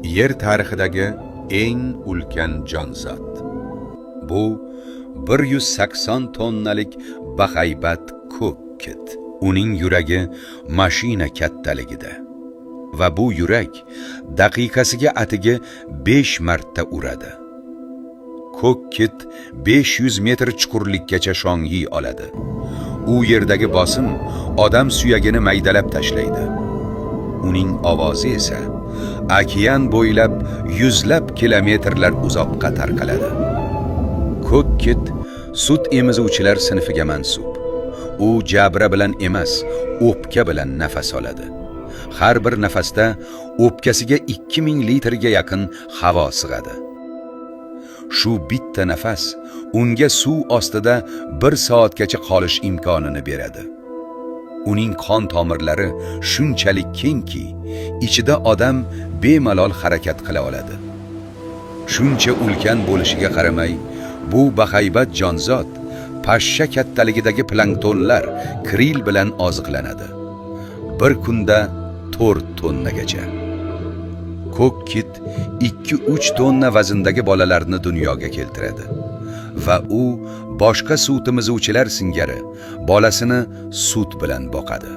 Yer tarixidagi eng ulkan jonzot. Bu 180 tonnalik bahaybat ko'k kit. Uning yuragi mashina kattaligida. Va bu yurak daqiqasiga atigi 5 marta uradi. Ko'k kit 500 metr chuqurlikkacha shong'iy oladi. U yerdagi bosim odam suyagini maydalab tashlaydi. Uning ovozi esa okean bo'ylab yuzlab kilometrlar uzoqqa tarqaladi. Ko'k kit sut emizuvchilar sinfiga mansub. U jabra bilan emas, o'pka bilan nafas oladi. Har bir nafasda o'pkasiga 2000 litrga yaqin havo sig'adi. Shu bitta nafas unga suv ostida 1 soatgacha qolish imkonini beradi. Uning qon tomirlari shunchalik kengki, ichida odam bemalol harakat qila oladi. Shuncha ulkan bo'lishiga qaramay, bu bahaybat jonzot pashsha kattaligidagi planktonlar, kril bilan oziqlanadi. Bir kunda 4 tonnagacha. Ko'k kit 2-3 tonna vazndagi bolalarni dunyoga keltiradi va u boshqa sut emizuvchilar singari bolasini sut bilan boqadi.